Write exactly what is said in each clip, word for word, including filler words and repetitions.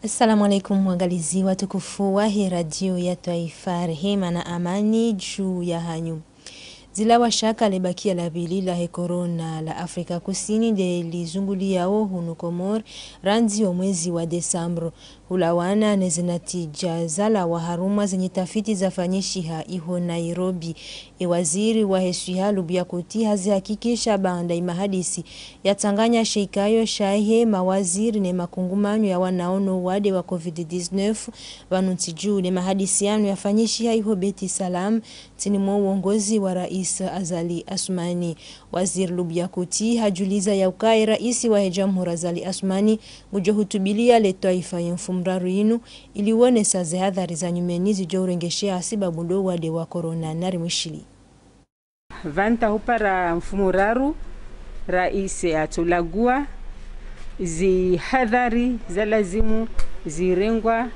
Assalamu alaikum, waangalizi watukufu wahe radio ya twaifa, rehema na amani juu yahanyu. Zilawa shaka lebakia la pvili lahe corona la Afrika Kusini nde lizunguliao hunu Komori randzi omwezi wa desambru. Hulawana neze natija zalawa harumwa zenye tafiti zafanyishiha iho Nairobi, ewaziri wahe swiha Lubuya Kuti hazihakikisha baanda imahadisi yatsanganya she ikayo shahe mawaziri ne makungumanyo yawanaono wade wa covid dix-neuf pvanu ntsi juu. Ne mahadisi yanu yafanyishiha iho Beit Salam, ntsini mwa uongozi wa Rais Azali Assoumani. Waziri Lubuya Kuti hajuliza ya ukaya raisi wahe jamhuri Azali Assoumani ngujo hutubilia le twaifa ye mfumoraru yinu, ili uonesa ze hadhari za nyumeni zijo urengesheha sibabu ndo wade wa corona. Nari mwishiliye. Pvanu hata hupara mfumoraru, raisi atolagua, zi hadhari za lazimu zirengwa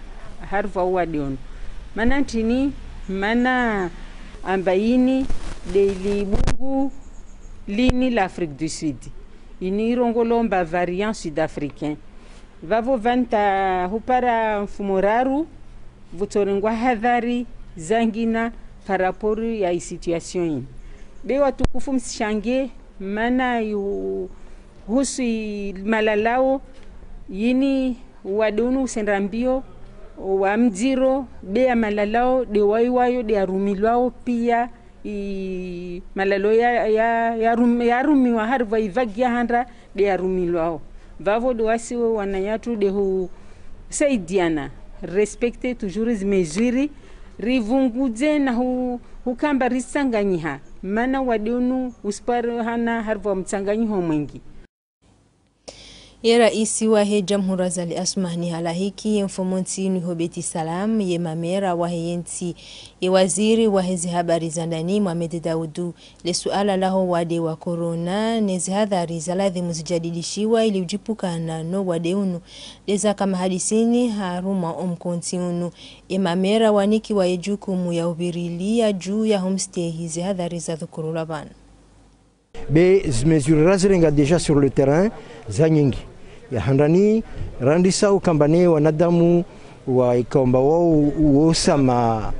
harumwa uwade unu. Mana ntrini? Mana amba yini nde li bungu lini la Afrique du Sud, yini irongolwa amba variant sud-africain. Pvapvo pvanu hata hupara mfumoraru, pvutsorengwa hadhari zangina par rapport ya i situation yini. Be watukufu msishange, mana yu-, husu i malalao, yini wade unu usenda mbio, wa mdziro, be ya malalao, nde waiwayo, nde yarumilwao, pia i malalao ya, ya, ya rum-, yarumiwa harumwa i vague ya handa, nde yarumilwao. Pvapvo nde wasi wo wananyatru nde husaidiana, respecter toujours zi mesures, ripvungudze na hu-, hukamba ritsanganyiha, mana wade unu usiparihana harumwa mtsanganyiho mwengi. Ye raisi wahe jamhuri Azali Assoumani halahiki ye mfumontsi yinu iho Beit Salam ye mamera wahe yentsi, ye waziri wahe zihabari za ndani Mohamed Daoudou. Le suala laho wade wa corona ne zihadhari za lazimu zijadidishiwa ili ujipvukana no wade unu, nde zaka mahadisini harumwa omkontsi unu. Ye mamera wanikiwa ye jukumu ya uvirilia juu ya homstehi zihadhari zadhukurulwa pvanu. Be zi mesures razirenga déjà sur le terrain, za nyengi. Ya handani, randisa ukamba ne wanadamu wa ikao amba wao u-, uosa ma-,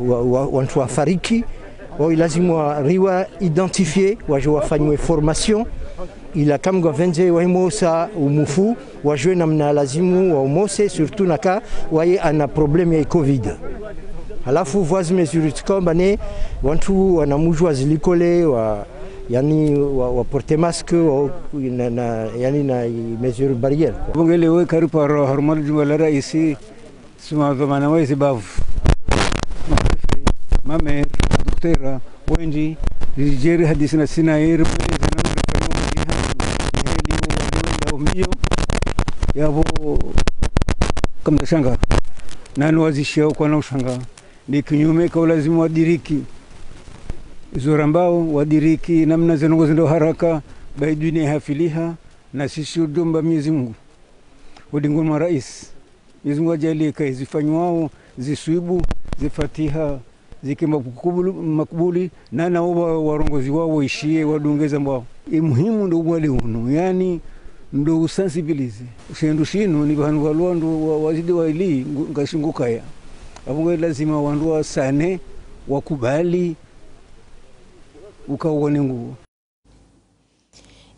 wa, wa, wantru wafariki, wao ilazimu wa, riwa identifier, waje wafanyiwe formation, ila kamwe ngwapvendze wahimosa umufu, wajue namna lazimu waumose, surtout naka waye ana problème ya covid. Halafu pvwa zi mesures zikao amba ne wantru wana mujwa zilikole, wa, yani, wa, wa porter masque, wa, na, na, yani na i mesure barrière, quoi. Pvongele we karipara harumwa jumba la raisi, sima dhwamana wa izi bavu. Maprefe, mamera, madoktera, wendji, rijeri hadisi na sina yeri, mwezi na mdru kanywa mdru hali, heli, wali, wali, mbio, yapvo, kamda shanga. Nani wazishia ukwana ushanga. Ni kinyume ka ulazimu wadiriki. Izo rambao, wadiriki, namna ze ndrongoo zendao haraka, ba i dunia ihafiliha, na sisi udomba Mwenyezi Mungu. Udingoni mwa raisi. Mwenyezi Mungu ajalie ka izifanywao, ziswibu, zifatiha, zike makubulu-, makubuli, na nao wa-, warongozi wao waishie, wadunge zambwao. I muhimu ndo wade unu, yani, ndo usensibiliser. Shindru shinu ni pvahanu pvalwa ndo wa-, wazidi waili, ngu-, ngashingukaya. Apvo nge lazima wandru wasane, wakubali, uka uone nguo.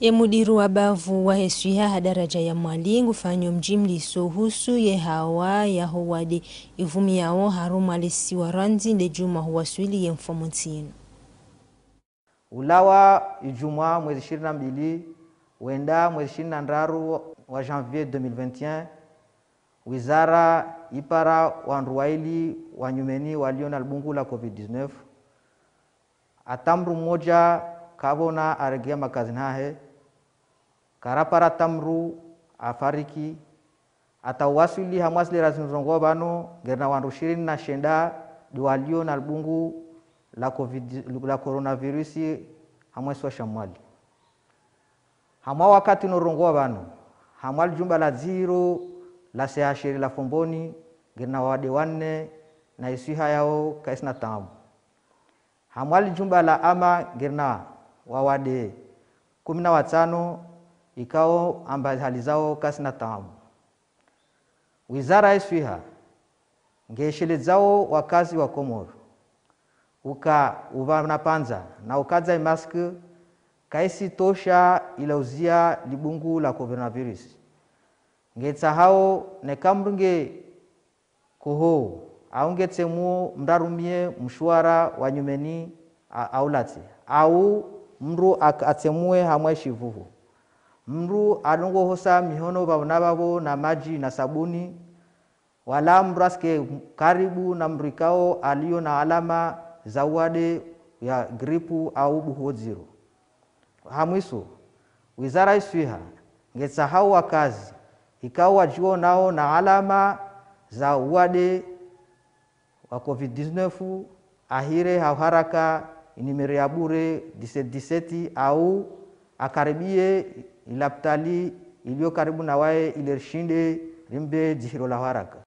Ye mudiru wa bavu wahe swiha ha daraja ya Mwali ngufanyo mjimliso uhusu ye hawa yaho wade ivumiao harumwa le siwa randzi nde djumwa huwaswili ye mfumontsi yinu. Ulawa idjumwa mwezi ishirini na mbili, wenda mwezi ishirini na ndraru wa janvier deux mille vingt et un, wizara ipara wandru waili wa nyumeni walio na libungu la covid dix-neuf, ata mdru mmoja kapvona aregea makazini hahe, karapara ata mdru afariki, ata uwaswili hamwa zile razirongoa pvanu, ngerina wandru ishirini na shenda ndi walio na libungu la covid, la coronavirus hamwe isiwa sha Mwali. Hamwa wakati unorongoa pvanu, hamwa lijumba la dziro la C H R la Fomboni, ngerina wawade wanne na iswiha yao kaisina taabu. Hamwa lijumba la ama ngerina wawade kumi na watsano ikao amba hali zao kazisina taabu. Wizara ya swiha ngesheledzao wakazi wa Komori uka uvana pvandza na ukadza imask kaisi tosha ila uzia libungu la coronavirus. Ngetsahao neka mdru nge koho, au ngetsemuo mdru arumie mshuara wa nyumeni a-, au latsi, au mdru ak-, atsemue hamwe shivuvu. Mdru alongohosa mihono vavo na vavo na madji na sabuni, wala mdru asike karibu na mdru ikao alio na alama za uwade ya gripu au buho dziro. Ha mwiso, wizara ya swiha ngetsahao wakazi ikao wajionao na alama za uwade wa covid dix-neuf ahire ha uharaka inimero ya bure dix-sept dix-sept au akaribie ilapitali ilio karibu na waye ile rishinde rimbe dzihiro la haraka.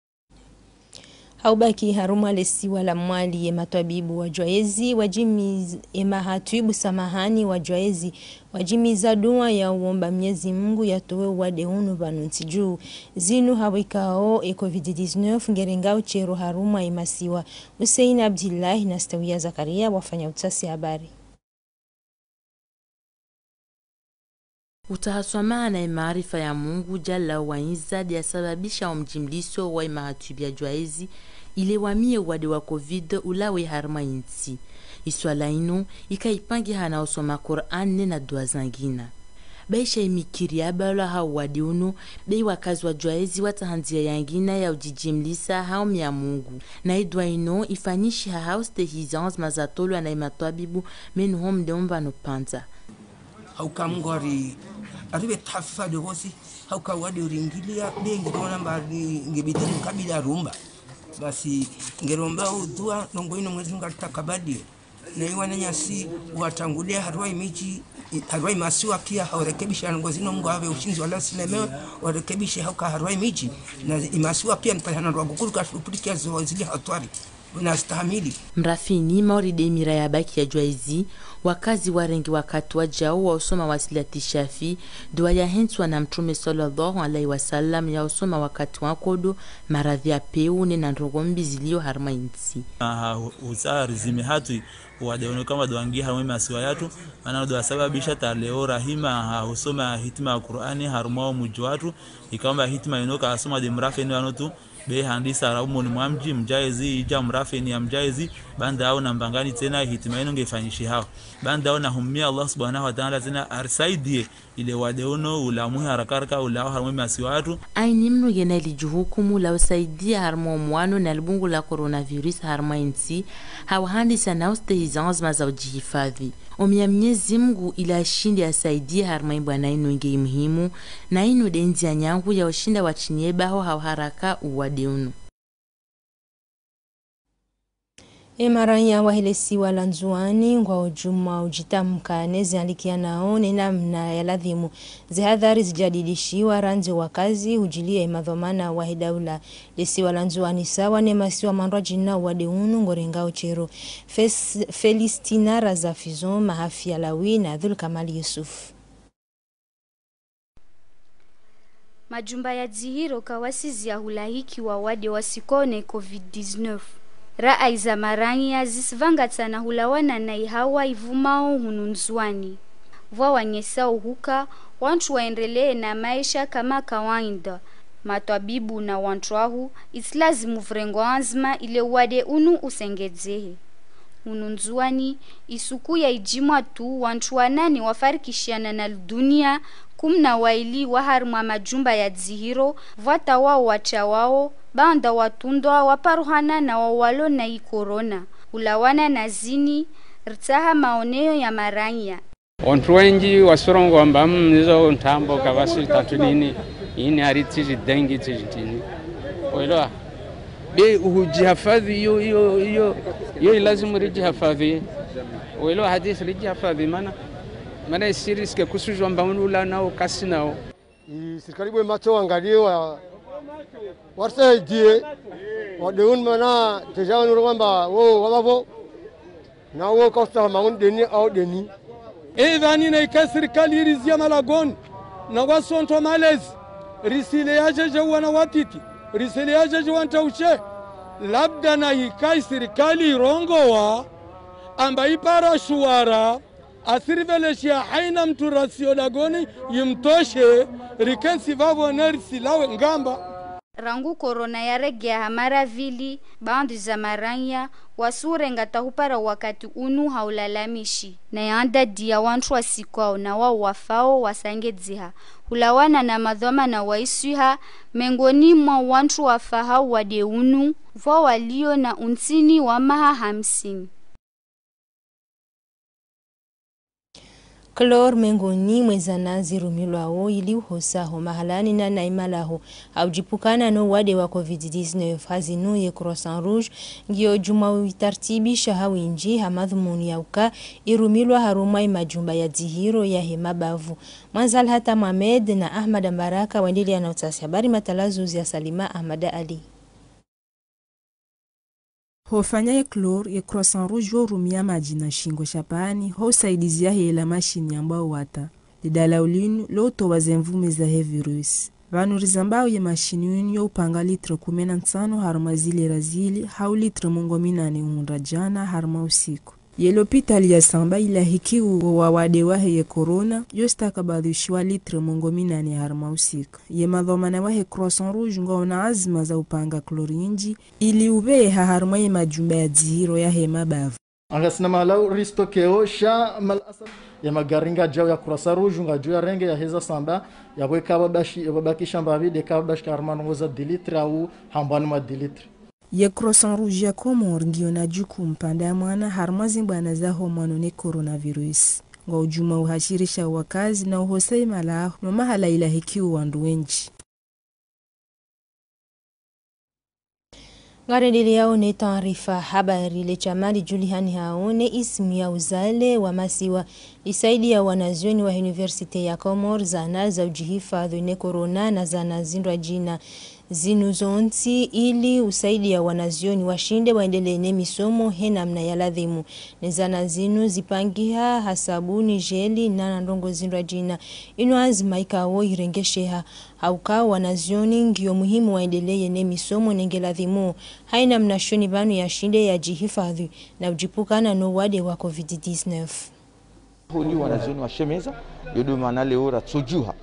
Ha ubaki harumwa lesiwa la Mwali, ye matwabibu wa Djwayezi wajimiz-, ye mahatwibu samahani wa Djwayezi wajimiza dua ya uomba Mnyezi Mungu yatowe uwade unu pvanu ntsi dju. Zinu hawikao ye covid dix-neuf ngerengao shero harumwa ye masiwa. Hussein Abdillahi na Stawiya Zakaria wafanya utafiti habari. Utaha swamaha na ye maarifa ya Mungu Jalla wa Izza ndiyasababisha omjimliso wa ye mahatwibu ya Djwayezi ile wamie uwade wa covid ulawe harumwa yentsi. Iswala inu ika ipangiha na usoma Kur'ani nena dua zangina. Baisha imikiri yabalwa ha uwade unu, be wakazi wa Djwayezi wataha ndzia yangina ya ujijimlisa ha umia Mungu. Na idua inu ifanyishiha ha ustehi zanzima zatolwa na ye matwabibu menu homde umva no pvandza. Hauka Mungu ari, arive tafifa de wosi, hauka uwade uringilia, be ngiroona mba ari, ngebidi mkabili arumba. Basi, ngeromba udua, ndrongoo inu Mwenyezi Mungu aritakabali. Na iwananyasi watangulia harumwa imiji, harumwa imasiwa pia, haurekebisha ndrongoo zinu Mungu ave ushindzi wala silemewe, warekebishe hauka harumwa imiji, na imasiwa pia ntahana ndrwa gukuru kashupurikia ziwa zili hatwari, na stahamili. Mrafini mauride mira ya baki ya Djwayezi, wakazi warenge wakati wajao wa usoma wa silati shafi, dua yahentswa na Mtrume swallallahu alayhi wa sallam ya usoma wakati wa nkodo, maradhi ya peu nena ndrongoo mbi zilio harumwa yentsi. Aha, hu-, husa rizime hatwi, uwade unu kamba dua ngi harumwa ye masiwa yatru, mana dua sababisha ta leo rahima, ha, husoma hitima ya Kur'ani harumwa omuji watru, ikamba hitima inu ka asoma de mrafini wanu tu, be handisa ra umoni mwa mji, Mdjwayezi, ija mrafini ya Mdjwayezi, baanda au na Mbangani tsena hitima inu ngefanyishihao. Baanda au na humia Allah subhanahu wa ta'ala tsena arisaidie, ile uwade unu ulamuhe haraka haraka ulawa harumwa ye masiwa yatru. Aini mnu ngena ili juhukumu la usaidia harumwa omwano na libungu la coronavirus harumwa yentsi, ha uhandisa na ustehi zanzima za ujihifadhi. Omia Mnyezi Mungu ila ashinde asaidie harumwa ibwana inu nge imuhimu, na inu de ndzia nyangu ya ushinda watsiniye baho ha uharaka uwade unu. Ye maranya wahe lesiwa la Ndzuwani ngwao djumwa ujitamka ne zialikianao ne namna ya ladhimu zihadhari zijadidishiwa randzi wakazi hujilia ye madhwamana wahe daula. Lesiwa la Ndzuwani sawa ne masiwa mandrwadjina uwade unu ngorengao shero. Fes-, Felistina Razafizon, Mahafia Lawi na Dhulkamal Yusuf. Majumba ya dzihiro kawasizi ya hulahiki wawade wa sikone covid dix-neuf. Raai za maranya zisivangatsana hulawana na ihawa ivumao hunu Ndzuwani. Vwa wanyesa uhuka, wantru waendelee na maesha kama kawaida. Matwabibu na wantru ahu, isilazimu vrengwa anzima ile uwade unu usengedzehe. Unu Ndzuwani, isuku ya idjimwa tu, wantru wanane wafarikishiana na lidunia, kumi na waili wa harimwa majumba ya dzihiro, vwata wao watsha wao, baanda watundwa waparuhana na wawalo na ikorona. Ulawana na zini, ritsaha maoneo ya maranya. Wantru wendji wasurongoa amba, mm, izo ntrambo kavasi tatu nini, ini hari tsi zidengi tsi zitini. Welewa? Be uhujihafadhi, iyo, iyo, iyo, iyo ilazimu rijihafadhi. Welewa hadisi rijihafadhi, mana, mana isi riske kusujwa amba unu ula nao kasi nao. I sirikali bwe matso wangalie wa, warisaidie, wade unu mana, tejao nuru wamba, wo, wavavo, na wo kausta maun deni au deni. Edhani na ika sirikali irizia malagoni, na wasontwa malezi, risile yajeje wana watiti. Risiliya jeji wantru ushe, labda na yikayi sirikali irongowa, amba ipara shuwara, asiriveleshi ya haina mtru rasio dagoni, yimtoshe, rikentsi vavo ne risilawe ngamba. Rangu korona yaregea ha mara vili, baadhwi za maranya, wasurenga tahupara wakati unu ha ulalamishi, na ya adadi ya wantru wasikwao na wao wafao wasangedziha. Hulawana na madhwamana wa iswiha, mengoni mwa wantru wafa ha uwade unu, vwa walio na untsini wa maha hamsini. Chlore mengoni mwa ezana zirumilwao ili uhosa ho mahalani na na imalaho ha udjipvukana no uwade wa covid dix-neuf. Ha zinu ye Croissant Rouge ngiyo djumwa uitartibisha ha windji ha madhumuni ya uka irumilwa harumwa emajumba ya dzihiro yahe mabavu. Mwandzalhata Mohamed na Ahmada Mbaraka wendelea na utasi habari matalazuzi ya Salima Ahmada Ali. Ho ufanya ye chlore, ye Croissant Rouge wo urumia madji na shingo sha pani, ho usaidizi yahe ela mashini yambwao water. Lidala ulinu, lo utowa ze mvume zahe virus. Pvanu rizambao ye mashini inu yo upanga litre kume na ntsanu harumwa zilera zili, hau litre mengo minane uhundra djana harumwa usiku. Ye lopitali ya Samba ilahikiwa wo wawade wahe ye corona, yo stakabadhishiwa litre mengo minane harumwa usiku. Ye madhwamana wahe Croissant Rouge ngwaona azma za upanga chlore nyindji, ili ubeha harumwa ye majumba ya dzihiro yahe mabavu. Angasina mahala uristokeo sha mal asaf. Ye magari ngayadjao ya Croissant Rouge ngayadjo yarenge yaheza Samba, yapvo eka pvwabashi, pvwabakisha mbapvi, de eka pvwabashika harumwa ndrongoo za dix litres au hambwani mwa dix litres. Ye Croissant Rouge ya Comores ngiyo na jukumu pvanda mwana harumwa zimbwana za ho mwano ne coronavirus. Ngwao djumwa uhashirisha wakazi na uhosa imalaho no mahala ilahikiwa wandru wendji. Ngarendeleao ne taarifa habari. Le shama lidjulihani hao ne ismu ya Uzale wa Masiwa lisaidia wanazioni wa Université ya Comores zana za udjihifadhwi ne corona na zana zindrwadjina. Zinu zontsi ili usaidia wanazioni washinde waendelee ne misomo he namna ya ladhimu. Ne zana zinu zipangiha ha sabuni, jeli, na na ndrongoo zindrwadjina. Inu anzima ikao irengesheha. Ha uka wanazioni ngiyo muhimu waendelee ne misomo nenge ladhimu. Haina mnashoni pvanu yashinde yadjihifadhwi na udjipvukana no uwade wa covid dix-neuf. Holi wanazioni washemeza, yo ndo mana leo ratsodjuha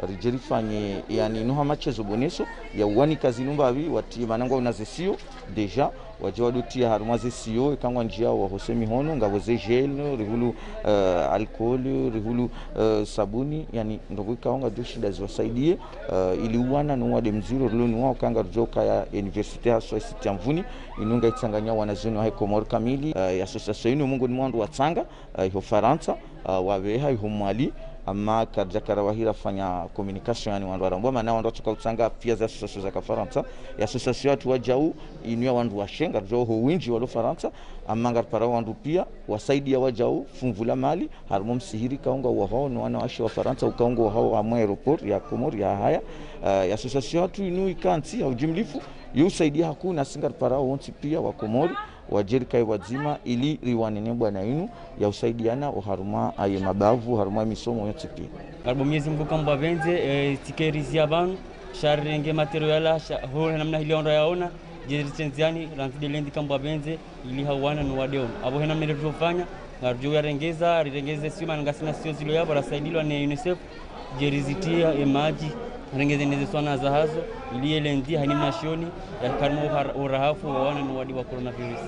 ridje rifanye, yani, nuha matsezo boneso, ya uwanika zinu mbapvi, wati mana ngwaona ze siyo, déjà, wadje wadotia harumwa ze siyo, eka ngwandjiao wahose mihono, ngapvo ze gel, rihulu, eh, alcool, rihulu, eh, sabuni, yani, ndrongoo ikao ngazidjo shinda ziwasaidie, eh, ili uwana no uwade mdziro, rilo ni wao kanga rudjo kaya université haswa isiti ya Mvuni, inu ngaitsanganya wanazioni wahe Komori kamili, eh, association inu mengoni mwa wandru watsanga, eh, iho Farantsa, eh, wabeha iho Mwali, ama karidja karawahira fanya communication, yani wandru warambwa, mana wandru watsoka utsanga pia za association za ka Farantsa, ya association yatru wadjau, inu ya wandru washe, ngaridjao ho windji walo Farantsa, ama ngaripara wandru pia, wasaidia wadjau, fumvula mali, harumwa msihiri kaunga wahao, no wanawashe wa Farantsa, ukaunga wahao, amwe aéroport, ya Komori, ya haya, eh, ya association yatru inu ikantsi, ha ujimlifu, yo usaidia hakuu, nasi ngaripara wontsi pia, wa Komori, wadje rikaye wadzima ili riwane ne bwana inu ya usaidiana oharumwa aye mabavu, harumwa misomo yontsi pia. Ngaripvo Mwenyezi Mungu kambwa pvendze, eh, tsikerizi ya pvanu, sha rirenge matero yala, sha, ho he namna hili ondro yaona, djeri tsendziani, randzi de lendi kambwa pvendze, ili hauwana no uwade unu. Apvo he namna ile ridjofanya, ngaridjo yarengeza, rirengeze siyo, mana ngasina siyo zilo yapvo, rasaidilwa ne UNICEF, djeri zitia, e madji, rengeze neze swana zahazo, ili ye lendi, haina mnashoni, ya karimo uhara-, urahafu, wawana no uwade wa coronavirus.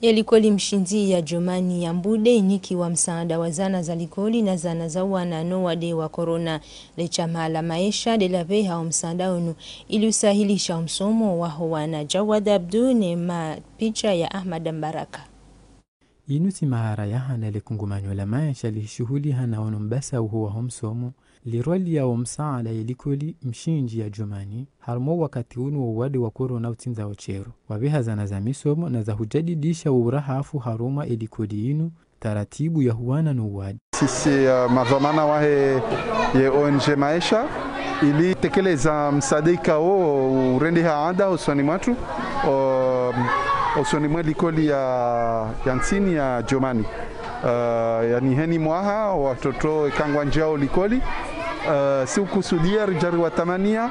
Ye likoli mshindzi ya Djomani ya Mbude inikiwa msaada wa zana za likoli na zana za uwana no uwade wa corona. Le shama la Maesha de labeha o msaada unu ili usahilisha o msomo waho wana. Jawad Abdu ne mapicha ya Ahmad Mbaraka. Inu tsi mahara ya handa le kungumanyo la Maesha lishuhulihana ono mbasa uho waho msomo, lirwalia o msaada ye likoli mshindzi ya Djomani, harumwa o wakati unu wo uwade wa corona utsindza o shero. Wabeha zana za misomo na za hujadidisha o urahafu harumwa e likoli inu, taratibu ya huwana no uwade. Sisi, eh, madhwamana wahe ye O N G Maesha, ili tekeleza msaada ikao urendeha anda usoni mwatru, o, usoni mwe likoli ya, ya ntsini ya Djomani. Eh, yani heni mwaha, watoto eka ngwandjiao likoli, eh, si ukusudia ridja riwatamania,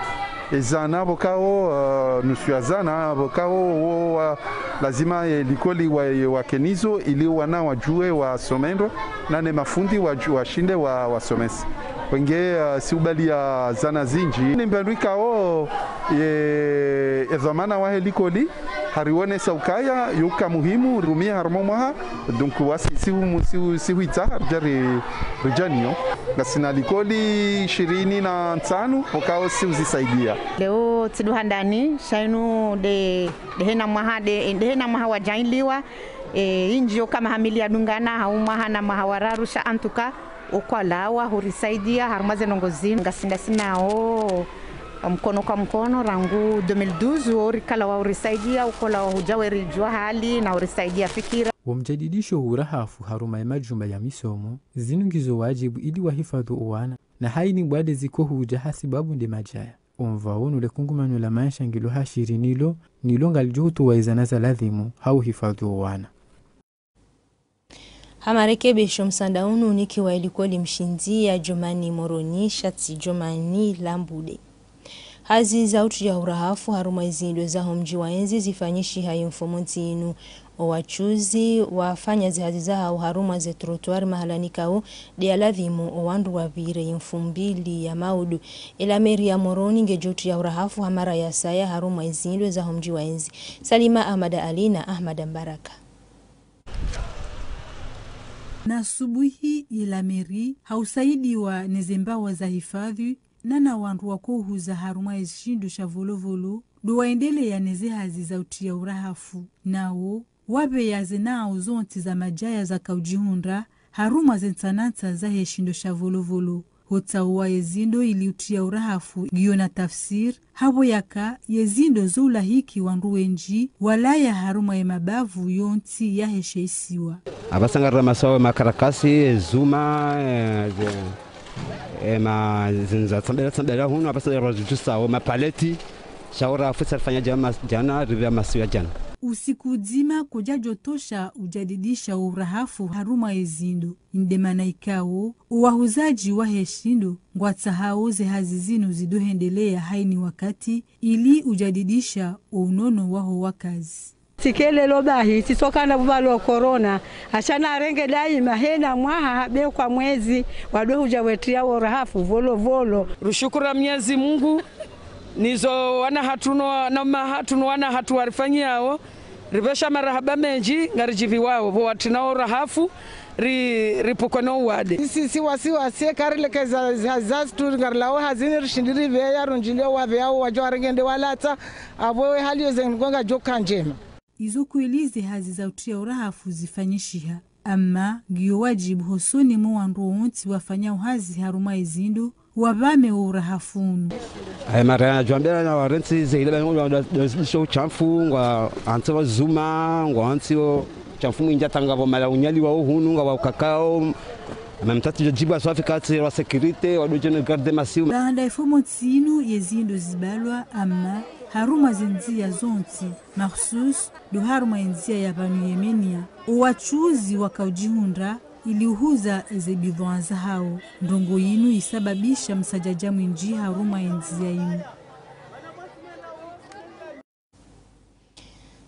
Ezana pvokao, eh, nusu ya zana pvokao wo wa, lazima ye likoli wa, ye wake nazo ili wana wadjuwe wasome ndro, na ne mafundi wadju-, washinde wa, wasomese. Wenge, eh, si ubali ya zana zindji. Ni mbandru ikao, ye, edhwamana wahe likoli, harionesa ukaya, yuka muhimu, rumie harumwa mwaha, donc wasi, si umu, si u, si huitsa, harudja ri, ridja nayo. Ngasina likoli ishirini na ntsanu, pvokao si uzisaidia. Leo tsi ndo handani, sha inu nde, nde hena mwaha, nde, nde hena mwaha wadjaaliwa, e, indji yo kama hamili ya dungana, hau mwaha na mwaha wa raru sha antuka, ukola wa hurisaidia, harumwa ze ndrongoo zinu, ngasi ndasi nao, mkono kwa mkono, rangu deux mille douze, wo rikala wa hurisaidia, ukola wa hudja weridjuwa hali, na hurisaidia fikira. Wo mjadidisho urahafu harumwa ye majumba ya misomo, zinu ngizo wajibu ili wahifadhwi owana, na haini bwade ziko hudja hasibabu nde madjaya. Omva unu le kungumanyo la maesha ngilo hashiri nilo, nilo ngalidjo hutowa ezana za ladhimu, ha uhifadhwi owana. Ha marekebisho msanda unu unikiwa ye likoli mshindzi ya Djomani Moroni, sha tsi Djomani Lambude. Hazi za utriya urahafu harumwa ezindo zaho mdji wa yezi zifanyishiha ye mfumontsi inu. Owachuzi wafanya zihazi zahao harumwa ze trottoir mahala nikao, nde ya ladhimu owandru wapvire ye mfumbili ya maudu. Ela meri ya Moroni ngedjo utriya urahafu ha mara ya saya harumwa ezindo zaho mdji wa yezi. Salima Ahmada Ali na Ahmada Mbaraka. Na subuhi ye la mairie, ha usaidiwa ne ze mbawa za hifadhwi, na na wandru wako uhuza harumwa ye shindo sha Volovolo, ndo waendeleya ne ze hazi za utriya urahafu. Nawo, wapveya ze nao zontsi za madjaya zaka udjihundra, harumwa ze ntsanantsa zahe shindo sha Volovolo. Hotsaua ye zindo ili utriya urahafu ngiyo na tafsiri, hapvo yaka ye zindo zo ulahiki wandru wendji walaya harumwa ye mabavu yontsi yahe she isiwa. Apvasa ngari ramasawo makarakasi, ezuma, eh, ze, eh, ma, zindza tsambela, tsambela hunu, apvasa ngari rajujusao mapaleti, sha urahafu sa rifanya djana, djana, ripvia masiwa djana. Usiku udzima kudjadjotosha ujadidisha urahafu harumwa ye zindo. Inde mana ikao, owahuzadji wahe shindo, ngwatsahao ze hazi zinu zidohendeleya haini wakati, ili ujadidisha ounono waho wakazi. Tsi ke lelo bahi, tsitsokana pvupvalo corona, ashana arenge daima, hena mwaha habe kwa mwezi, wado hudja wetriya urahafu, Volovolo. Rushukura Mwenyezi Mungu, nizo wana hatru no, na mahatru no wana hatru warifanyao, ripvesha marahaba mendji, ngaridjipviwao, pvo watrinao urahafu, ri, ripvukwe no uwade. Si, si wasiwasi, eka rilekeza za, za, zatru, ngarilao hazini, rishindi ripveya, rundjilio wapveyao, wadjo warenge nde walatsa, apvo we hali yo ze ngonga djoka ndjema. Izo kweli ze hazi za utriya urahafu zifanyishiha. Ama, ngiyo wadjibu hosoni mwa wandru wontsi wafanyao hazi harumwa ye zindo, wapvame wo urahafu unu. Aye mara ya djwambela na warentsi ze ile ba ngo wa, wa, wa, zidisho uchamfu, ngwa antsi wa zuma, ngwa antsi wo uchamfu mwindji ata ngapvo mala unyali wa uhunu, ngwa ukakao, ama mtati djo djibu aswafi katsi wa sécurité, wado djene garde masiwa. Baanda ye mfumontsi inu ye zindo zibalwa ama harumwa ze ndziya zontsi, mahususu, ndo harumwa ye ndziya ya pvanu Yemenia. Owachuzi waka udjihundra, ili uhuza eze bidhwaa zahao. Ndrongoo inu isababisha msadjadja mwindji harumwa ye ndziya inu.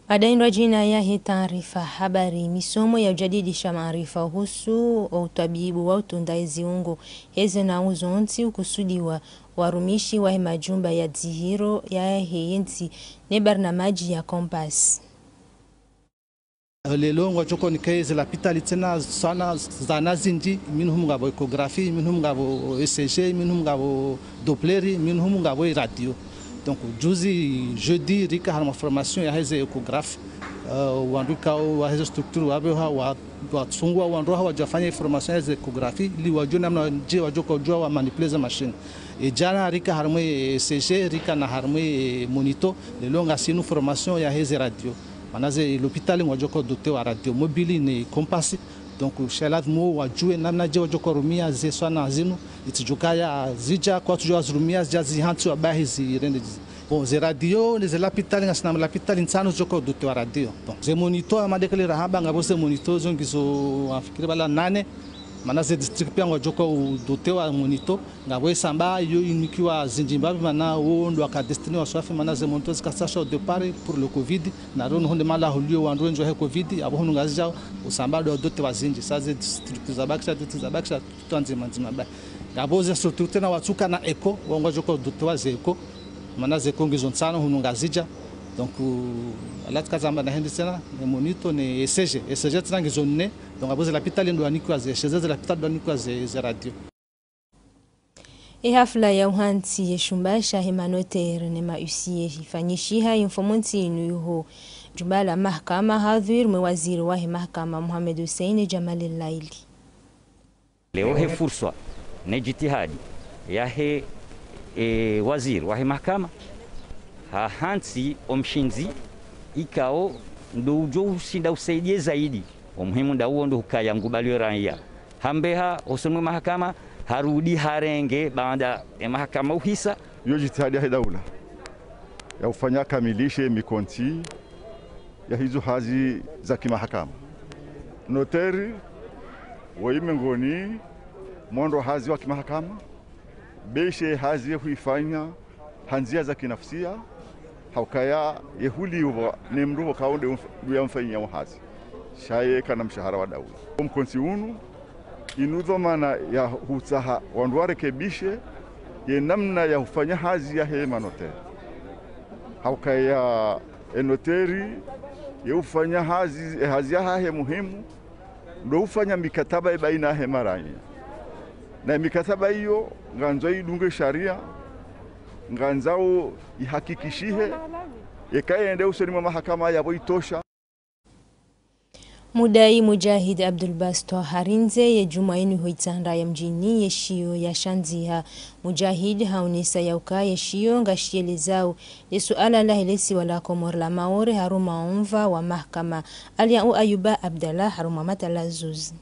Mada indrwadjina yahe taarifa habari, misomo ya ujadidisha maarifa uhusu o utwabibu wa utunda eziungo, eze nau zontsi ukusudiwa warumishi wahe majumba ya dzihiro yahe yentsi ne barnamaji ya Compass. Lelo ngwadjoko nike ze lapitali tsena sana zana zindji, minhum ngapvo échographie, minhum ngapvo E C G, minhum ngapvo Doppler, minhum ngapvo radio. Donc, juzi jeudi, rika harumwa formation yaheze échographe. Euh, wandru ikao waheze structure wapveha, wa, watsungua wandru waha wadjofanya formation yaheze échographie, ili wadjue namnadje wadjoka udjua wa manipuler ze machine. E djana rika harumwa E C G, rika na harumwa moniteur, lelo ngasi nu formation yaheze radio. Mana ze lapitali ngwadjoko doté wa radio mobile ne Compass. Donc, sha lazimu wadjue namnadje wadjoko rumia ze swana zinu, itsidjokaya zidja, kwatsudjua zirumia zidja zihantsi wa bahi zirende. Bon, ze radio, ne ze lapitali, ngasina lapitali ntsanu zidjoko doté wa radio. Donc, ze moniteur, ama ndekele rahamba, ngapvo ze moniteur, zo ngizo, nafikiri pvala nane. Mana ze district pia ngwadjo uka udotewa moniteur, ngapvo isamba iyo inikiwa zindji mbapvi mana wo ndo waka destiné wa swafi mana ze moniteur zikasasha au départ pour le covid, na rono honde mala hulio wandru wendji wahe covid, apvo hunu Ngazidja usamba ndo udotewa zindji, sa ze district zabakisha, district zabakisha, tutwa ndzima ndzima bahi. Ngapvo ze structure tena watsuka na écho, wo ngwadjo uka udotewa ze écho, mana ze écho ngizo ntsanu hunu Ngazidja. Donc, euh, ala tsika zamba na hende tsena, ne moniteur, ne E C G. E C G tsena ngizo nne, donc ngapvo ze lapitali ndo wanikiwa ze, E C G ze lapitali ndo wanikiwa ze, ze radio. Ye hafla ya uhantsi ye shumba shahe manotaire ne mahuissier ifanyishiha ye mfumontsi inu iho jumba la mahakama, hadhwir mwe waziri wahe mahakama Mohamed Houssein Djamalilaili. Leo he furswa ne jitihadi yahe, e, waziri wahe mahakama, hahantsi omshindzi ikao ndo udjo ushinda usaidie zaidi. Omuhimu nda uwo ndo hukaya ngubaliyo raiya. Hambeha hosoni mwe mahakama, harudi harenge baanda e mahakama uhisa. Yo jitihadi yahe daula ya ufanya akamilishe mikontsi ya hizo hazi za kimahakama. Notaire wo imengoni mwa wandru hazi wa kimahakama, be ishe hazi ye huifanya ha ndzia za kinafsia, ha ukaya ye huliwa ne mndru pvo kaonde umf-, ndu yamfanyia wo hazi. Sha ye kana mshahara wa daula. Omkontsi unu, inu dhwamana ya hutsaha wandru warekebishe ye namna ya hufanya hazi yahe manotaire. Ha ukaya e notaire ye ufanya hazi, e hazi yahahe muhimu, ndo ufanya mikataba ye baina yahe maraiya. Na mikataba iyo, ngandzo idunge sharia, ngandzao ihakikishihe, yeka yende usoni mwa mahakama yapvo itosha. Mudai Mujahid Abdul Bastwa harindze ye jumwa inu ho Itsandra ya mdjini ye shiyo ya shandziha. Mujahid haonesa ya uka ye shiyo ngashielezao le suala lahe le siwa la Komori la Maore harumwa omva wa mahakama. Alian u Ayuba Abdallah harumwa matalazuzi.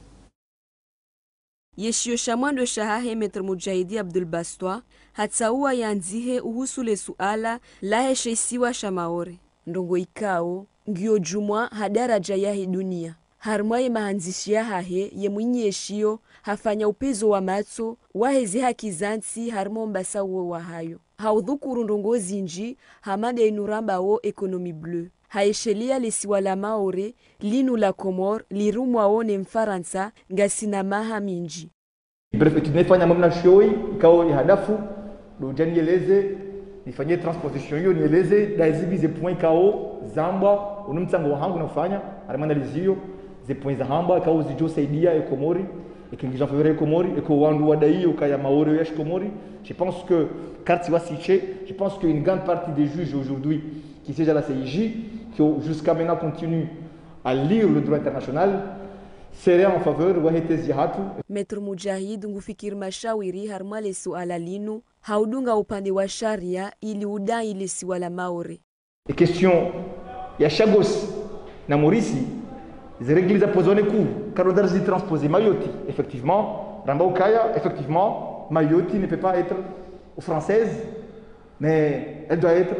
Ye shiyo sha mwando shahahe Maître Mujahid Abdul Bastwa, hatsauwa yandzihe uhusu le suala lahe she isiwa sha Maore. Ndrongoo ikao ngiyo jumwa ha daraja yahe dunia. Harumwa ye mahandzishi yahahe, ye mwinyi ye shiyo hafanya upvezo wa matso wahe ze haki za ntsi harumwa ombasa uwo wahayo. Haudhukuru ndrongoo zindji hama nde inu rambao économie bleue. Haeshelea le siwa la Maore linu la Komori lirumwao ne Mfarantsa ngasina maha mindji. Bref, étude nefanya mamna shoi, ikao ye hadafu ndo udja nieleze, nifanye transposition iyo, nieleze, nda zibi ze points ikao zambwa, unu mtsango wahangu na ufanya, harumwa analyse iyo, ze points zahambwa, ikao zidjo saidia e Komori, eka ngizo en faveur ye Komori, eka wandru wadai yo ukaya Maore ya shiKomori. Je pense que, karti wasiche, je pense qu'une grande partie des juges aujourd'hui qui siègent à la C I J, qui ont jusqu'à maintenant continué à lire le droit international, seraient en faveur wahe tezi yahatru. Maître Mujahid ngufikiri mashawiri harumwa le suala linu, haudunga upande wa sharia ili udai le siwa la Maore. E question ya Chagos na Maurice, ze règles za posé ne Cour, kado dar zi transposer Mayotte, effectivement, ramba ukaya, effectivement, Mayotte ne peut pas être française, mais elle doit être,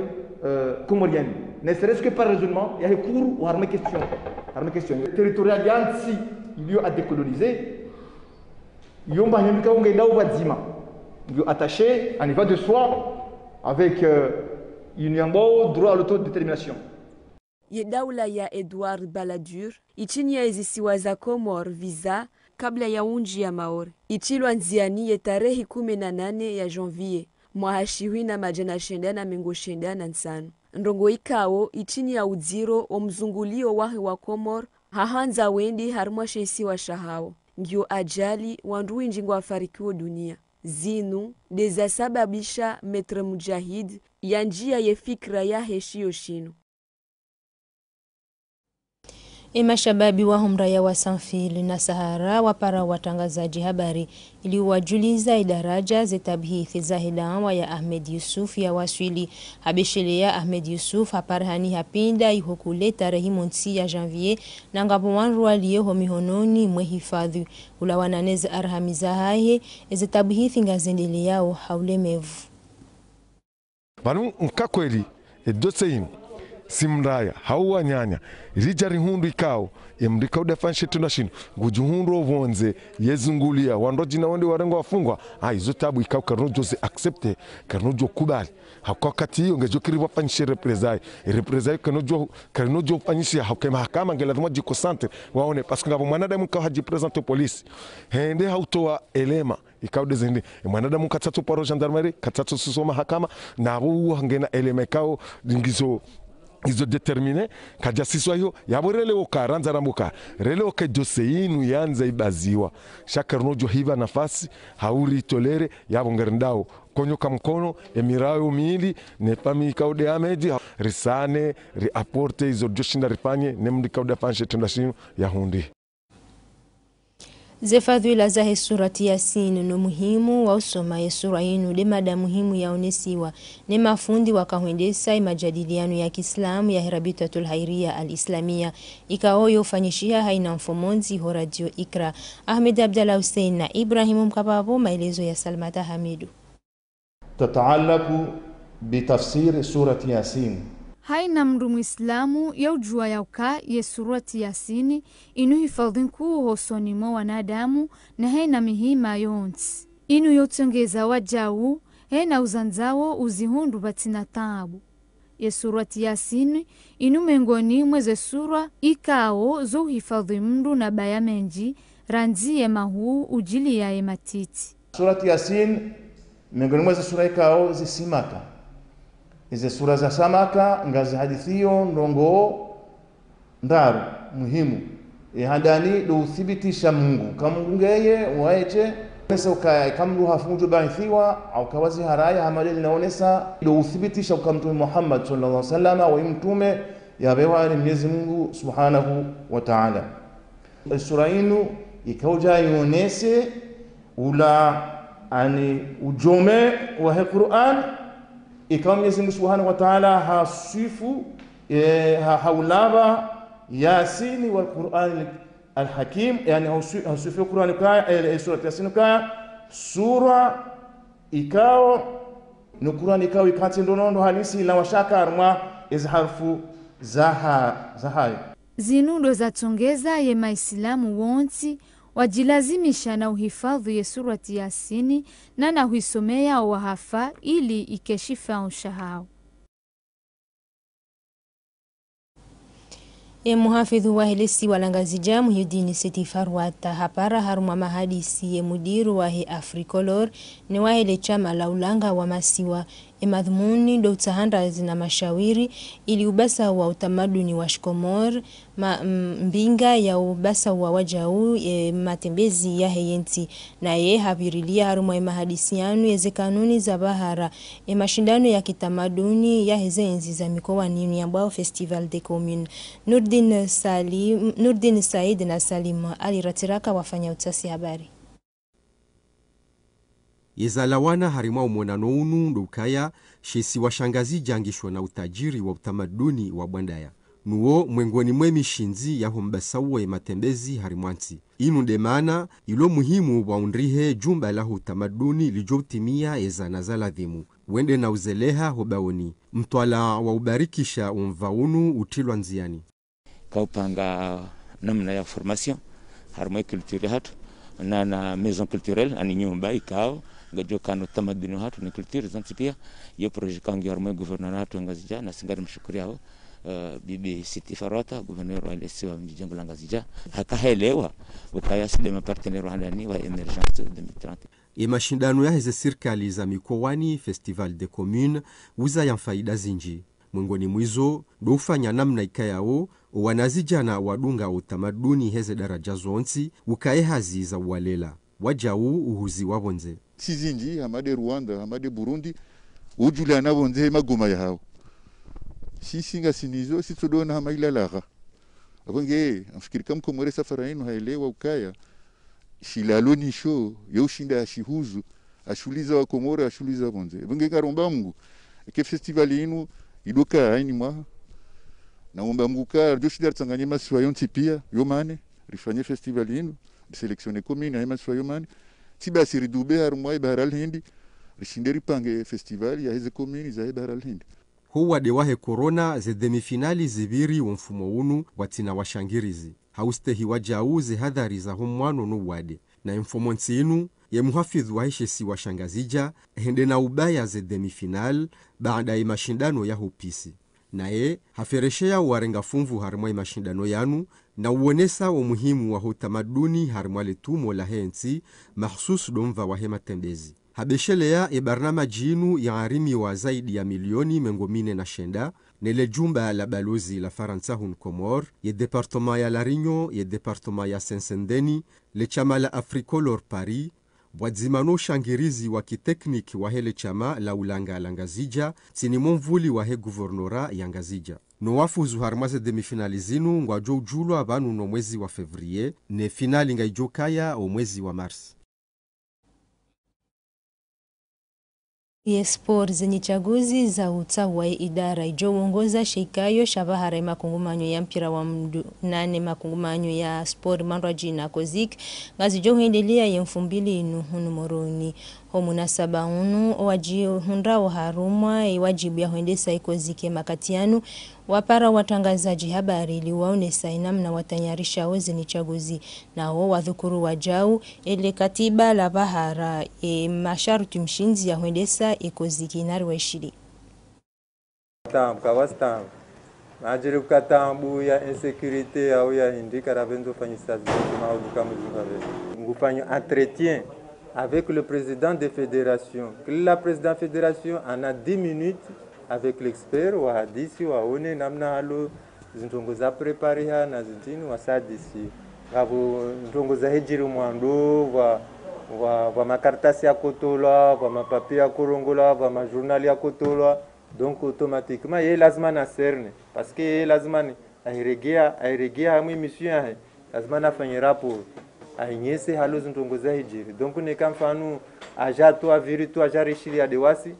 euh, comorienne. Ne serait-ce que par raisonnement, yahe Cour, ou harumwa e question, harumwa e question territoriale ya ntsi iliyo à décoloniser, yo mba nyumika unge nda upvadzima. Yo attaché, il va de soi, avec, euh, inu yambwao droit à l'autodétermination. Ye daula ya Edouard Balladur, itsinia ezisiwa za Komori visa kabla ya undjia Maore. Itsilwa ndziani ye tarehi kume na nane ya janvier, mwaha shihwi na madjana shenda na mengo shenda na ntsanu. Ndrongoo ikao itsinia udziro omzungulio wahe wa Komori, hahandza wende harumwa she isiwa shahao. Ngiyo ajali, wandru windji ngwafarikiwo dunia. Zinu nde zasababisha Maître Mujahid yandjia ye fikira yahe shiyo shinu. Emashababi waho mraya wa Sanfil na Sahara wapara watrangazadji habari ili uwajuliza idaraja ze tabhithi zahe daawa ya Ahmed Yusuf ya waswili. Habeshelea Ahmed Yusuf haparihani hapvinda iho kule tarehi montsi ya janvier, na ngapvo wandru waliyo ho mihononi mwe hifadhwi. Ulawana neze arhami zahahe, eze tabhithi ngazendeleao ha ulemevu. Pvanu nka kweli, e dossier inu, Si mraya, hau wananya, ridja rihundru ikao, ye mdru ikao nde afanyishe itrendwa shinu, ngudjihundru opvondze, yezunguliya, wandru wadjina wende warengwa wafungwa, ah, izo tabu ikao karinodjo zi accepter, karinodjo kubali. Hauka wakati iyo ngedjo kiri wafanyishe représailles. Représailles karinodjo, karinodjo fanyishiha, hauka mahakama nge lazima dji concentrer, waone, parce que ngapvo mwanadamu ikao hadji présenter police. Hende hautowa élément. Ikao nde zindri, e mwanadamu katsatso paro gendarmerie, katsatso suso mahakama, na apvo uwo ngena élément ikao ngizo, ngizo déterminé, kadja siswa iyo, yapvo relewo ka, randza rambuka, relewo ka dossier inu yandza ibaziwa. Sha karinodjo hipva nafasi, hau ri toléré, yapvo ngarindrao, konyoka mkono, e mirayo mili, ne famille ikao nde Ahmed, risane, ri apporter izo ridjo shinda rifanye, ne mdru ikao nde afanyishe itrendwa shinu, yahundri. Ze fadhwila zahe surati Yasin no muhimu wa usoma ye sura inu nde mada muhimu yaonesiwa ne mafundi wakahwendesa ye majadiliano ya kiislamu yahe Rabitatul Hairiya Al Islamiya, ikao yofanyishiha hayina mfomontsi ho Radio Ikra. Ahmed Abdallah Hussein na Ibrahim Mkapapvo, maelezo ya Salmata Hamidu. تتعلق بتفسير سورة ياسين. Hayina mndru muislamu yaudjuwa yauka ye surati Yasini inu hifadhwi nkuu hosoni mwa wanadamu na hayina mihima yontsi. Inu yotsongeza wadjau, hayina uzandzao uzihundru pvatsina taabu. Ye surati Yasini inu mengoni mweze sura ikao zo uhifadhwi mndru na baya mendji, randzi ye mahuu udjiliya ye matiti. Surati Yasin, mengoni mweze sura ikao zisi Maka. Ize sura zasa Maka ngazihadithiyo ndrongoo ndraru muhimu. Ye handani ndo uthibitisha Mungu, ka Mungu ngeye, waye she. Nese ukaya, ika mndru hafu ngudjo baithiwa, au kawazi haraya, hama nde linaonesa, ndo uthibitisha uka Mtrume Muhammad swallallahu alaihi wasallam, waye mtrume, yapvewa ni Mwenyezi Mungu Subhanahu wa Ta'ala. Sura inu ikaudja yonese ula, ani, udjome wahe Qur'an, ikao Mwenyezi Mungu Subhanahu wa Ta'ala haswifu, eh, ha-, haulapva Yasini wal Qur'an al Hakim, yani haswi-, haswifu Qur'an kaya, eh, eh, surat Yasin kaya, sura ikao, no Qur'an ikao ikantsi ndrongoo halisi na washaka harumwa ezi harfu zaha-, zahayo. Zinu ndo zatsongeza ye maislamu wontsi wadjilazimisha na uhifadhwi ye surati Yasini na na huisomeya owahafa ili ike shifa ushahao. Ye muhafidhu wahe lesiwa la Ngazidja, Muhyidini Seti Farwata, hapara harumwa mahadisi ye mudiru wahe Africolor ne wahe le shama la ulanga wa masiwa. Ye madhumuni ndo utsaha ndrazi na mashawiri ili ubasa wa utamaduni wa Shikomori, ma-, m-, mbinga ya ubasa wa wadjau ye matembezi yahe yentsi. Naye hapvirilia harumwa ye mahadisi yanu yeze kanuni za bahara ye mashindano ya kitamaduni yaheze ntsi za mikowani inu yambwao Festival des Communes. Nurdin Salim, Nurdin Said na Salim Ali Ratiraka wafanya utafiti habari. Yezalawana harimwa umonano unu ndo ukaya, she isiwa sha Ngazidja ngisho na utadjiri wa utamaduni wa bwandaya. Nuwo mwengoni mwe mishindzi yaho mbasauwo ye matembezi harimwa ntsi. Inu nde maana ilo muhimu pvwa undrihe jumba laho utamaduni lidjo utimiya ye zana za ladhimu, wende na uzeleha ho baoni. Mtwalaa wa ubarikisha umva unu utrilwa ndziani. Kaupanga namna ya formation harimwa ye culture yahatru, na, na maison culturelle, ani nyumba ikao ngedjo kana utamaduni wahatru ne culture zontsi pia. Iyo projet ikao ngiyo harimwa ye gouvernement yahatru ya Ngazidja, na si ngari mshukuriao, eh, Bibi Siti Farwata, gouverneur wa lesiwa mdji djengo la Ngazidja, haka helewa ukaya si nde ma partenaire wa handani wa Emergence deux mille trente. Ye mashindano yaheze sirikali za mikowani, Festival des Communes, uza ya mfaida zindji. Mwengoni mwa izo, ndo ufanya namna ikayao, owanazidjana wadunga utamaduni heze daraja zontsi, ukaye hazi za uwalela. Wadjau uhuziwa pvondze. Ntsi zindji, hama nde Rwanda, hama nde Burundi, udjuliana pvondze he magoma yahao. Sisi ngasina izo, sitsodoona hama ilalagha. Apvo nge, ngamfikiri ka mkomori safari inu haelewa ukaya, shilalo nisho, yo ushinda ashihuzu, ashuliza wakomori, ashuliza pvondze. Apvo nge ngaromba Mungu, eke festival inu, idoka haini mwaha. Na omba Mungu ka, ridjo shinda ritsanganye masiwa yontsi pia, yo mane, rifanye festival inu, risélectionner commune, yahe masiwa yo mane. Tsi basi ridube harumwa ye Bahari al Hindi, rishinde ripange festival yaheze commune zahe Bahari al Hindi. Ho uwade wahe corona, ze demi-finali zipviri wo mfumo unu pvwatsina washangirizi. Ha ustehi wajau ze hadhari za ho mwano no uwade. Na ye mfumontsi inu, ye muhafidhu wahe she isiwa sha Ngazidja, hende na ubaya ze demi-finali, baada ye mashindano ya ho pisi. Naye, hafereshea uwarenga funvu harimwa ye mashindano yanu, na uonesa wo muhimu wa ho utamaduni harimwa le tumo lahe ntsi, mahsusu ndo mva wahe matembezi. Habeshelea ye barnamaji inu yaarimiwa zaidi ya milioni mengo mine na shenda, ne le jumba la balozi la Farantsa hunu Komori, ye département ya La Réunion, ye département ya Seine-Saint-Denis, le shama la Africolor Paris, pvwadzima no ushangirizi wa kitekniki wahe le shama la ulanga la Ngazidja, ntsini mo mvuli wahe guvernora ya Ngazidja. No wafuzu harimwa ze demi-finali zinu ngwadjo ujulwa pvanu no mwezi wa février, ne finali ngayidjo kaya o mwezi wa mars. Ye sport, ze nyitsaguzi za utsaha ye idara idjo uongoza she ikayo sha bahara ye makungumanyo ya mpira wa mndru nane makungumanyo ya sport mandrwadjina COSIC, ngazidjo hwendelea ye mfumbili inu hunu Moroni. Ho munasaba unu, owadjihundrao harumwa ye wadjibu ya hwendesa ye COSIC ye makati yanu, wapara watrangazadji habari ili waonesa ye namna watayarishao ze nyitsaguzi. Nawo wadhukuru wajau, ele katiba la bahara, ye masharutwi mshindzi ya hwendesa ye COSIC nari waishili. Tabu, kawa tabu. Madjiri kuka tabu ya insécurité, au ya hindri, karapvendzo fanyisa zitru maudu kamuzunga vene. Ngufanyo entretien avec le président de fédération. Kila président fédération ana dix minutes avec l'expert, wahadisi, waone namna halo zintrongo za prépariha na zintrini wasadisi. Ngapvo ntrongo za hijiri mwando, pvwa, pvwa, pvwa makartasi ya kotolwa, pvwa mapapier ya korongolwa, pvwa majournal ya kotolwa. Donc, automatiquement, ye lazima na cerne. Parce que ye lazima ni, ahiregea, ahiregea hamwe mission yahe. Lazima na fanye rapport. Ahinyese halo zintrongo za hijiri. Donc, neka mfano, aja tu aviri tu aja rishili ya dewasi.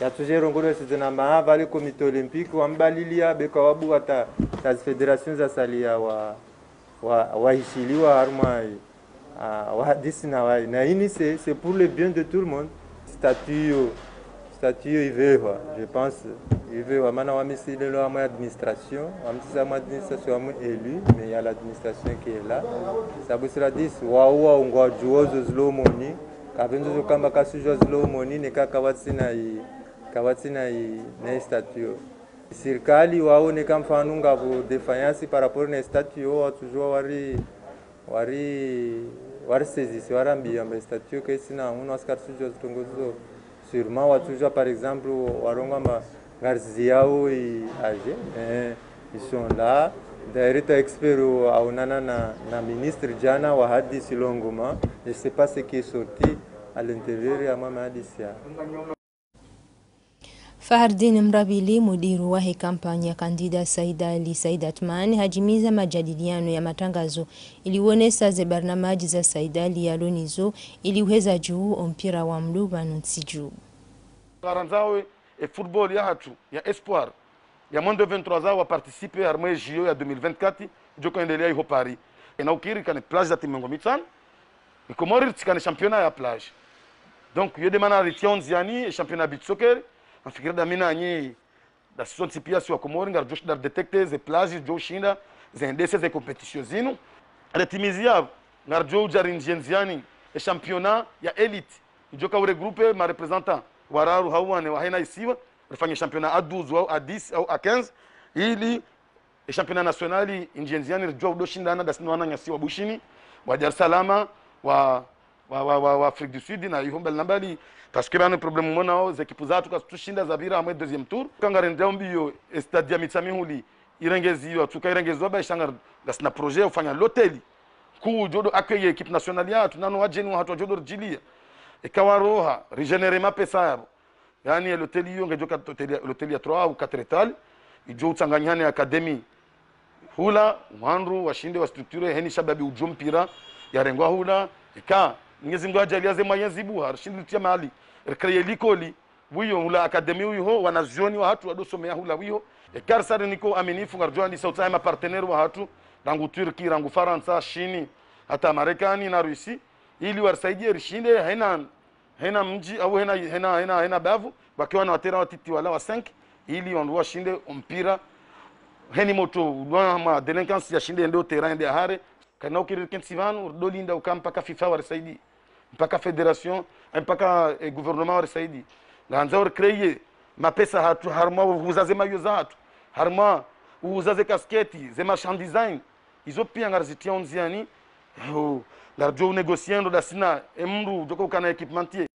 Yatsuje rongolwe sidze na maha pvale comité olympique, wambalilia, beka wabu wata, ta zi fédération za salia wa, wa, wahishiliwa harumwa, ah, wahadisi na wayi. Na ini c'est, c'est pour le bien de tout le monde. Statut yo, statut yo ivehwa, je pense, ivehwa, mana wami si lelo hamwe administration, wami si hamwe administration, hamwe élu, mais il y a l'administration qui est là. Sabu cela dit, wawo, wawo ngwadjuo zo zilo moni, kapvendzo zo kamba kasujua zilo moni, neka kawatsina i, kawatsina i, na i statut yo. Sirikali wawo neka mfano ngapvo défaillance par rapport na i statut yo, watsujua wari, wari, wari saisir, warambia amba i statut yo kaitsina, uno askari sujua zitrongo zo. Sûrement watsujua, par exemple, warongoa amba ngariziao i A G, eh, ils sont là. D'ailleurs, ta expert aonana na, na ministre jana, wahadisi longuement. Je sais pas ce qui est sorti à l'intérieur ya mwa mahadisi ya. Fahardine Mrabili, mudiru wahe kampanya kandida Said Ali Said Atman, hajimiza majadiliano ya matrangazo ili uonesa ze barnamaji za Said Ali yalo nizo ili uheza juu o mpira wa mndru pvanu ntsi juu. Ngarandzao e football yahatru ya espoir ya moins de vingt-trois ans wa participer harimwa e J O ya deux mille vingt-quatre, idjo ka endelea iho Paris. Ena ukiri kane plage za timu mengo mitsanu, i Komori ritsikane championnat ya plage. Donc, yo de mana ritia ondziani e championnat beach soccer, nafikiri da mi na nyi, da sizo ntsi pia si wa Komori, ngaridjo shinda ridétecter ze plage, djo shinda, zendese ze compétition zinu. Ade timizi yapvo, ngaridjo uja rindjie ndziani e championnat ya élite, idjo ka uregrouper ma représentants wararu hau wane wa hena isiwa, rifanye championnat à douze au à dix au à quinze, ili e championnat national indjie ndziani, ridjua udo shindana da sino wananyasi wa Bushini, wa Dar es Salaam, wa, wa, wa, wa, wa Afrique du Sud, na iho mbali na mbali. Parce que pvanu problème monao, ze équipe zahatru kazitsushinda zapvira hamwe deuxième tour. Ka ngarendao mbio e stade ya Mitsamihuli irengeziwa, tsuka irengeziwa ba isha ngar, ngasina projet ya ufanya l'hôtel. Kuu djo do accueillir équipe nationale yahatru, nano wajeni wahatru wadjo do rijilia. Eka waroha, rigénérer mapesa yapvo. Yaani, e l'hôtel iyo ngedjo ka hôtel ya, l'hôtel ya trois au quatre étoiles, idjo utsanganyihane académie. Hula, wandru, washinde, wa structure, heni shababi udjo mpira, yarengwa hula, eka, Mwenyezi Mungu ajalia ze moyens zibuha, rishinde ritia mali, ricréer likoli, wiyo hula académie wiho, wanazioni wahatru, wado somea hula wiho. Eka risari niko aminifu, ngaridjo andisa utsaha ma partenaires wahatru, rangu Turquie, rangu Farantsa, Shini, hata Marekani na Russie, ili warisaidie rishinde, hena hena mdji, au hena, hena, hena, hena bavu, wakiwa na watera watiti wala wa cinq, Ili wandru washinde mpira, heni moto udwa ma délinquance yashinde yende o terrain yende yahare. Kana ukiri kentsi pvanu, ndo linda uka mpaka fifa warisaidi, mpaka fédération, mpaka, eh, gouvernement warisaidi. Ngahandza uri créer mapesa hatru, harumwa uhuza ze mayo zahatru, harumwa uhuza ze casquette, ze marchandising. Izo pia ngarizitria ondziani, ho, ngaridjo unégocier ndo dasina, e mndru udjoka ukana équipementier.